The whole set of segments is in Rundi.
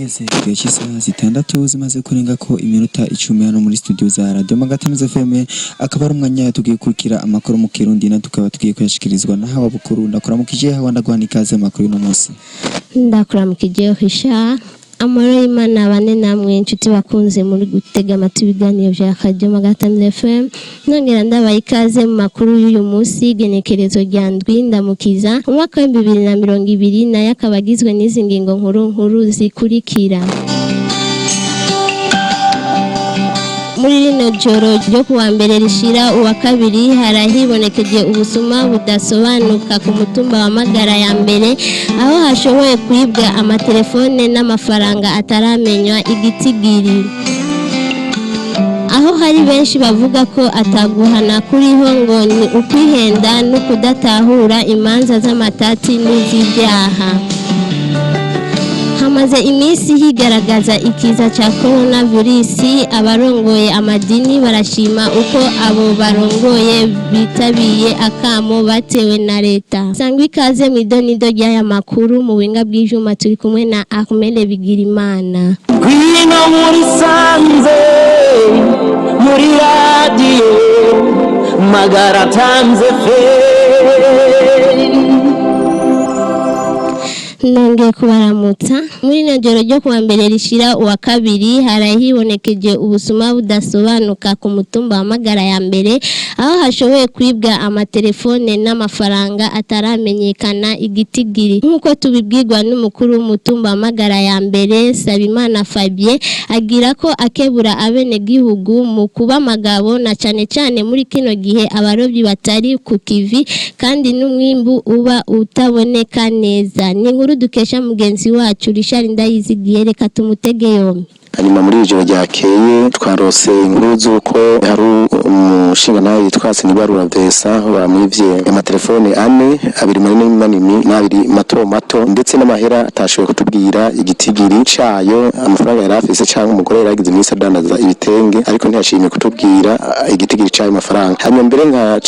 Tugeze igihe cy'isaha 6 zimaze kurenga ko iminota 10 hano muri studio za Radio Magatamiza FM, akaba ari umwanya tugiye kurikira amakuru mu Kirundi, na tukaba tugiye kuyashikirizwa na Hawa Bukuru. Ndakuramukije Hawa, ndaguha ikaze amakuru y'uno munsi. Ndakuramukije Richard, amahoro y'Imana bane namwe inshuti bakunze muri gutega amatwi ibiganiro vya Radio Magatamiza FM. Nongera ndabaha ikaze mu makuru y'uyu munsi, igenekerezo rya 7 Ndamukiza umwaka wa 2020, nayo akaba agizwe n'izi ngingo nkuru nkuru zikurikira. Muri rino joro ryo kuwa mbere rishira uwa kabiri, harahibonekeje ubusuma budasobanuka ku mutumba wa Magara ya mbere, aho hashoboye kwibwa amatelefone n'amafaranga ataramenywa igitigiri, aho hari benshi bavuga ko ataguhana kuriho, ngo ni ukwihenda no kudatahura imanza z'amatati n'iz'ibyaha. Hamaze iminsi higaragaza ikiza cya coronavirus, abarongoye amadini barashima uko abo barongoye bitabiye akamo batewe na leta. Sangwa ikaze mu idonido ry'aya makuru. Mu buhinga bw'ivyuma turi kumwe na Ahmed Bigirimana. Ngwino muri sanze muri radiyo Magara tanze fe. Nongeye kubaramutsa. Muri rino joro ryo kuwa mbere rishira uwa kabiri, harahibonekeje ubusuma budasobanuka ku mutumba wa Magara ya mbere, aho hashoboye kwibwa amatelefone n'amafaranga ataramenyekana igitigiri, nk'uko tubibwirwa n'umukuru w'umutumba wa Magara ya mbere, Sabimana Fabien. Agira ko akebura abenegihugu mu kuba amagabo, na cane cane muri kino gihe abarovyi batari ku kivi kandi n'umwimbu uba utaboneka neza. Ni inkuru dukesha mugenzi wacu Richard Ndayizigiye, reka tumutege yombi. Hanyuma muri ijoro ryakeye twarose inkuru z'uko hari umushinga yitwa Sinibarura Vesa bamwivye amatelefone ane, abiri manini manini n'abiri mato mato, ndetse n'amahera atashoboye kutubwira igitigiri cayo, amafaranga yari afise canke umugore yari agize iminsi adandaza ibitenge, ariko ntiyashimye kutubwira igitigiri c'ayo mafaranga. Hanyuma mbere nka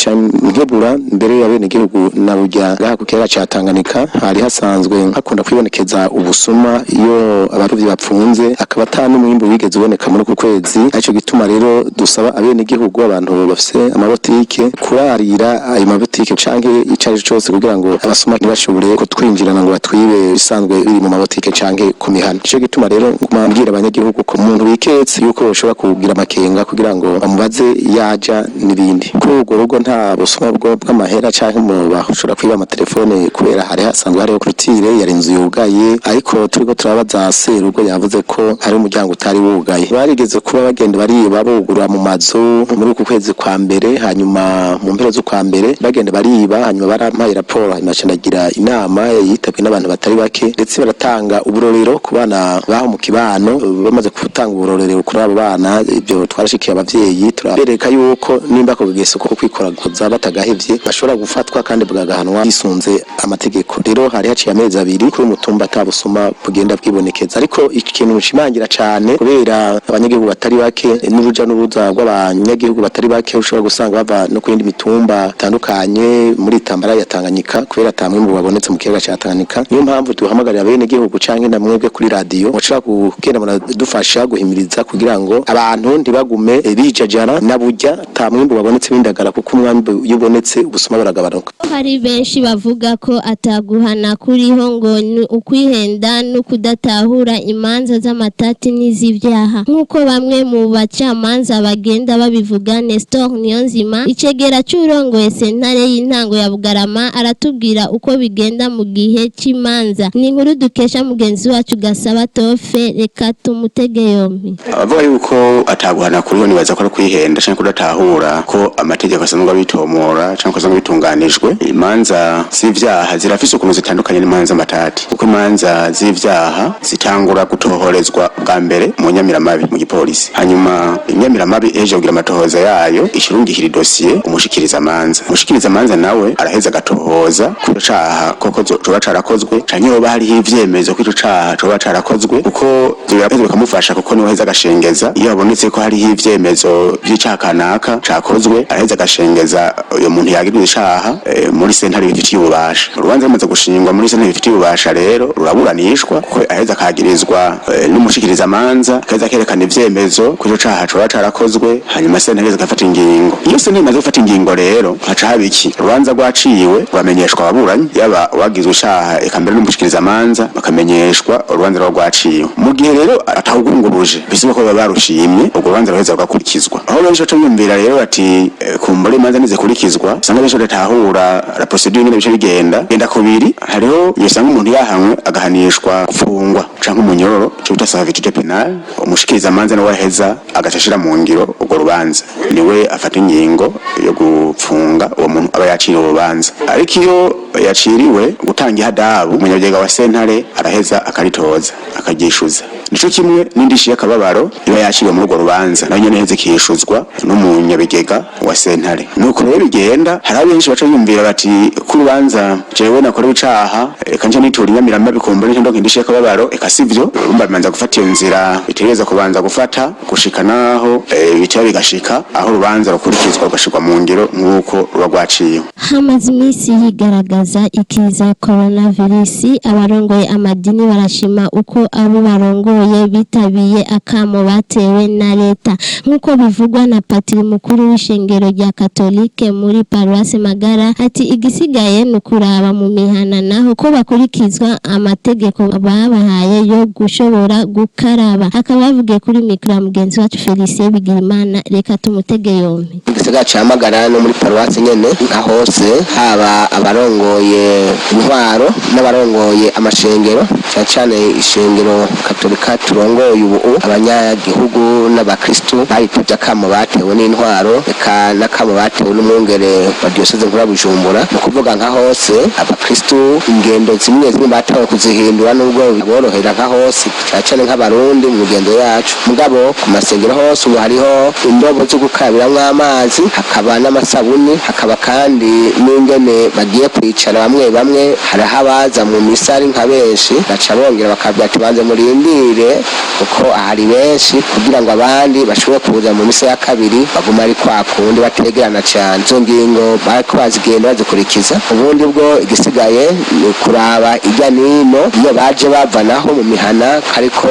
nkebura mbere ya bene gihugu na rujya ngaha ku kiyaga ca Tanganyika hari hasanzwe hakunda kwibonekeza ubusuma iyo abarovyi bapfunze, akaba ata n'umwimbu wigeze uboneka muri uku kwezi. Arico gituma rero dusaba abenegihugu, abantu bafise amabotike, kurarira ayo mabotike canke ico arico cose kugira ngo abasuma ntibashobore kutwinjirana ngo batwibe bisanzwe biri mu mabotike canke ku mihana. Ico gituma rero nguma mbwira abanyagihugu ko umuntu wiketse yuko bashobora kugira amakenga kugira ngo bamubaze yaja n'ibindi. Kuri urwo rugo nta busuma bwo bw'amahera canke mu bashobora kwiba amatelefone, kubera hari hasanzwe hariho clôture, yari inzu yugaye, ariko turiko turabaza serugo yavuze ko hari umuryango utari wugaye. Barigeze kuba bagenda bariba bugura mu mazu muri uku kwezi kwa mbere, hanyuma mu mpera z'ukwa mbere bagenda bariba, hanyuma barampaye raporo, hanyuma nca ndagira inama yitabwe n'abantu batari bake, ndetse baratanga uburorero ku bana baho mu kibano. Bamaze gutanga uburorero kuri abo bana, ibyo twarashikiye abavyeyi turabereka yuko nimba ako kageso ko kwikoraguza batagahevye bashobora gufatwa kandi bwagahanwa hisunze amategeko. Rero hari haciye amezi 2 kuri umutumba atabusuma bugenda bwibonekeza, ariko ikintu nshimangira cane, kubera abanyagihugu batari bake n'uruja n'uruza rw'abanyagihugu batari bake ushobora gusanga bava no ku yindi mitumba itandukanye muri Tambara ya Tanganyika, kubera ata mwimbu wabonetse mu kiyaga ca Tanganyika. Niyo mpamvu duhamagarira bene gihugu canke na mwebwe kuri radio mushobora kugenda muradufasha guhimiriza kugira ngo abantu ntibagume bijajara na burya ata mwimbu wabonetse w'indagara, kuko umwimbu iyo ubonetse ubusuma buragabanuka. Hari benshi bavuga ko ataguhana kuriho, ngo ni ukwihenda no kudatahura imanza z'amatati n'iz'ibyaha, nk'uko bamwe mu bacamanza bagenda babivuga. Nestor Niyonzima, icegera c'urongoye sentare y'intango ya Bugarama, aratubwira uko bigenda mu gihe cy'imanza. Ni inkuru dukesha mugenzi wacu Gasaba Tofe, reka tumutege yombi. Abavuga yuko ataguhana kuriho nibaza ko ari kwihenda canke kudatahura ko amategeko asanzwe abitomora canke asanzwe bitunganijwe. Imanza z'ivyaha zirafise ukuntu zitandukanye n'imanza z'amatati, kuko imanza z'ivyaha zitangura gutohorezwa bwa mbere mu nyamiramabi, mu gipolisi, hanyuma inyamiramabi ejo kugira amatohoza yayo ishirungikira idosiye umushikiriza amanza. Umushikiriza amanza nawe araheza agatohoza ku caha koko coba carakozwe. carakozwe canke hoba hariho ivyemezo ko ico caha coba carakozwe, kuko ivyo biraheza bikamufasha, kuko niwe aheza agashengeza. Iyo habonetse ko hariho ivyemezo vy'icaha kanaka cakozwe, araheza agashengeza uyo muntu yagirizwa icaha muri sentare bifitiye ububasha. Urubanza rumaze gushingwa muri sentare bifitiye ububasha rero ruraburanishwa, kuko aheza akagirizwa n'umushikirizamanza, akaheza akerekana ivyemezo ko ico caha coba carakozwe, hanyuma sentare igafata ingingo. Iyo sentare imaze gufata ingingo rero, haca haba iki? Urubanza rwaciwe ruramenyeshwa ababuranyi, yaba uwagizwe icaha eka mbere n'umushikirizamanza, bakamenyeshwa urubanza ruba rwaciwe. Mu gihe rero atawugunguruje, bisaba ko baba barushimye, urwo rubanza ruheza rugakurikizwa. Aho benshi baca biyumvira rero bati kumbura imanza ntizikurikizwa, usanga benshi badatahura la procédure ingene bice bigenda genda kubiri. Hariho iyo usanga umuntu yahanywe, agahanishwa gufungwa canke umunyororo, ico bita servitude pénale. Umushikirizamanza niwe aheza agaca ashira mu ngiro urwo rubanza, niwe afata ingingo yo gupfunga uwo muntu aba yaciriwe urubanza. Ariko iyo yaciriwe gutanga ihadabu, umunyabigega wa sentare araheza akaritoza, akaryishuza. Nico kimwe n'indishi y'akababaro iba yaciriwe muri urwo rubanza, nayo nyene iheza ikishuzwa n'umunyabigega wa sentare. Nuko rero bigenda. Hari abenshi baca biyumvira bati ko urubanza jewe nakorewe icaha, reka nje nitura inyamirama, bikumbura nje ndonka indishi y'akababaro. Eka sivyo, urumva bimanza gufata iyo nzira bitegereza kubanza gufata gushika naho bica bigashika aho urubanza rukurikizwa, rugashirwa mu ngiro nk'uko ruba rwaciwe. Hamaze iminsi higaragaza ikiza coronavirus. Abarongoye amadini barashima uko abo barongoye bitabiye akamo batewe na leta, nk'uko bivugwa na patiri mukuru w'ishengero rya Katolike muri paruwasi Magara. Ati igisigaye ni ukuraba mu mihana naho ko bakurikizwa amategeko babahaye yo gushobora gukaraba. Akaba yavugiye kuri mikoro ya mugenzi wacu Felicien Bigirimana. Reka tumutege yompi. Mu gisagara ca Magara no muri paruwasi nyene, nka hose, haba abarongoye intwaro n'abarongoye amashengero, cyane cyane ishengero Katolika turongoye ubu, abanyagihugu n'abakristu baritavye akamo batewe n'intwaro, eka n'akamo batewe n'umwungere wa diyoseze nkuru ya Bujumbura. Ni ukuvuga nka hose abakristu ingendo zimwe zimwe batawe kuzihindura, nubwo borohera nka hose, cyane cyane nk'abarundi mu migenzo yacu. Mugabo ku masengero hose ubu hariho indobo zo gukarabiramwo amazi, hakaba n'amasabuni, hakaba kandi n'ingene bagiye kwicara. Bamwe bamwe hariho abaza mu misa ari nka benshi, baca bongera bakabwira ati banze murindire kuko ahari benshi, kugira ngo abandi bashobore kuza mu misa ya kabiri baguma ari kwa kundi bategerana cyane. Izo ngingo bariko bazigenda bazikurikiza. Ubundi bwo igisigaye ni kuraba irya nino iyo baje bava naho mu mihana kariko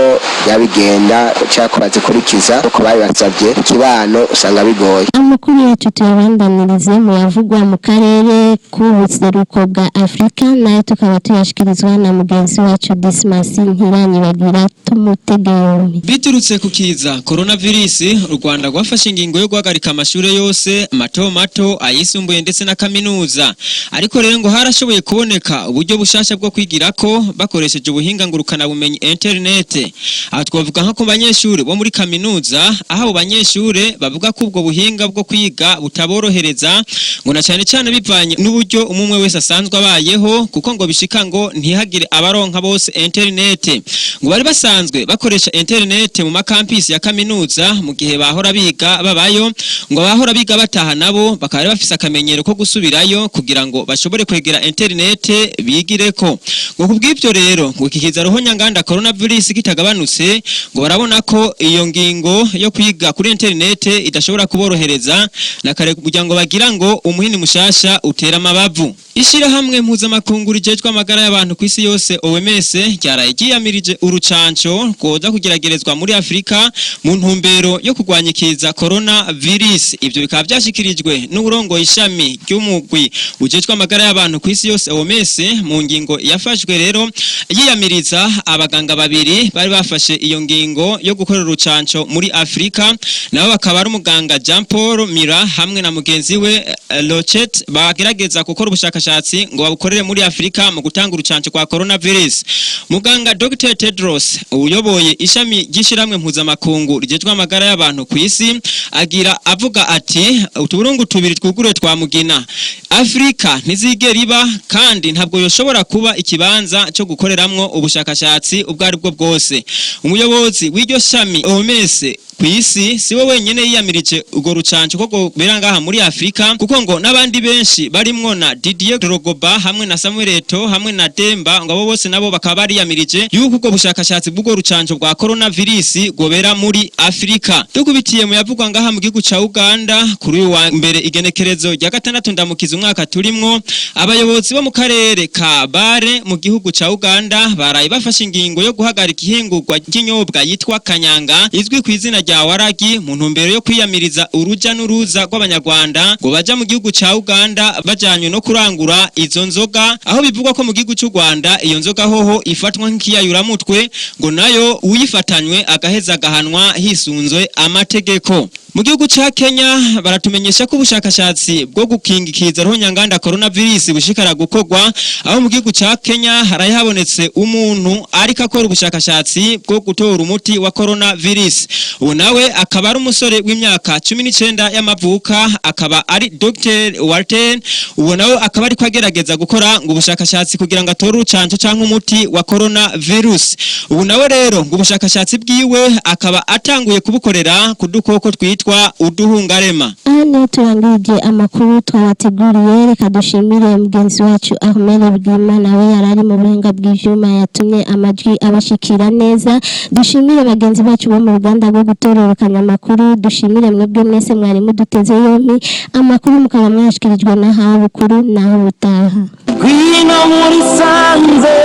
yabigenda cyangwa ko bazikurikiza uko babibasabye. Ikibano usanga bigoye. Amakuru yacu tuyabandanirize mu yavugwa mu karere k'ubuseruko bwa Afurika, nayo tukaba tuyashikirizwa na mugenzi wacu Dismas Ntiranyibagira. Tumutege yombi. Biturutse ku kiza coronavirus, u Rwanda rwafashe ingingo yo guhagarika amashure yose mato mato, ayisumbuye ndetse na kaminuza. Ariko rero ngo harashoboye kuboneka uburyo bushasha bwo kwigirako bakoresheje ubuhinga ngurukana bumenyi, internet. Aha twavuga nko ku banyeshure bo muri kaminuza, aho abo banyeshure bavuga ko ubwo buhinga bwo kwiga butaborohereza, ngo na cyane cyane bivanye n'uburyo umwe wese asanzwe abayeho, kuko ngo bishika ngo ntihagire abaronka bose internet. Ngo bari basanzwe bakoresha internet mu makampisi ya kaminuza mu gihe bahora biga babayo. Ngo abahora biga bataha nabo bakaba bari bafise akamenyero ko gusubirayo kugira ngo bashobore kwegera internet bigireko. Ngo kubw'ivyo rero, ngo ikikiza ruhonyanganda coronavirus kitagabanutse, ngo barabona ko iyo ngingo yo kwiga kuri internet idashobora kuborohereza na kare, kugira ngo bagira ngo umuhini mushasha utera amabavu. Ishirahamwe mpuzamakungu rijejwe amagara y'abantu ku isi yose, OMS, ryaraye ryiyamirije urucanco rwoza kugeragerezwa muri Afrika mu ntumbero yo kurwanya ikiza corona virus. Ivyo bikaba vyashikirijwe n'uwurongoye ishami ry'umugwi ujejwe amagara y'abantu ku isi yose, OMS, mu ngingo yafashwe rero yiyamiriza abaganga babiri bari bafashe iyo ngingo yo gukora urucanco muri Afrika, nabo bakaba ari umuganga Jean Paul Mira hamwe na mugenzi we Lochet, bagerageza gukora ubushakashatsi ngo babukorere muri Afrika mu gutanga urucanco kwa coronavirus. Muganga Dr Tedros, uyoboye ishami ry'ishiramwe mpuzamakungu rijejwe amagara y'abantu ku isi, agira avuga ati: "Utuburungu tubiri twuguruye twa mugina. Afrika ntizigera iba kandi ntabwo yoshobora kuba ikibanza cyo gukoreramwo ubushakashatsi ubwo ari bwo bwose." Umuyobozi w'iryo shami OMS ku isi si we wenyene yiyamirije urwo rucanco ko rwobera ngaha muri Afrika, kuko ngo n'abandi benshi barimwo na Didier Didier Drogba hamwe na Samuel Eto'o hamwe na Demba, ngo abo bose nabo bakaba bariyamirije yuko ubwo bushakashatsi bw'ubwo rucanco bwa coronavirus gobera muri Afrika. Dukubitiye mu yavugwa ngaha mu gihugu ca Uganda, kuri uyu wa mbere igenekerezo rya 6 Ndamukiza umwaka turimwo, abayobozi bo mu karere ka Bare mu gihugu ca Uganda baraye bafashe ingingo yo guhagarika ihingurwa ry'inyobwa yitwa Kanyanga izwi ku izina rya Waragi, mu ntumbero yo kwiyamiriza uruja n'uruza rw'abanyarwanda ngo baja mu gihugu ca Uganda bajanywe no kurangura izo nzoga, aho bivugwa ko mu gihugu cy'u Rwanda iyo nzoga hoho ifatwa nk'ikiyayuramutwe, ngo nayo uyifatanywe agaheza agahanwa hisunzwe amategeko. Mu gihugu ca Kenya baratumenyesha ko ubushakashatsi bwo gukingikiza ruhonyanganda coronavirus bushikara gukorwa, aho mu gihugu ca Kenya haraye habonetse umuntu ariko akora ubushakashatsi bwo gutora umuti wa coronavirus. Uwo nawe akaba ari umusore w'imyaka 19 y'amavuka, akaba ari Dr Walter. Uwo nawe akaba ariko agerageza gukora ngo ubushakashatsi kugira ngo atore urucanco canke umuti wa coronavirus. Ubu nawe rero ngo ubushakashatsi bwiwe akaba atanguye kubukorera ku dukoko twitwa uduhungarema. Aha niho turangirije amakuru twabateguriye. Reka dushimire mugenzi wacu Ahmed Bwima, nawe yari ari mu buhinga bw'ivyuma yatumye amajwi abashikira neza. Dushimire bagenzi bacu bo mu ruganda rwo gutororokanya amakuru. Dushimire mwebwe mwese mwari muduteze yompi. Amakuru mukaba mwashikirijwe na Hawa Bukuru. Naho butaha. Ngwino muri sanze,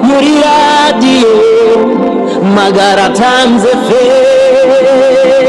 muri radiyo Magara Times FM.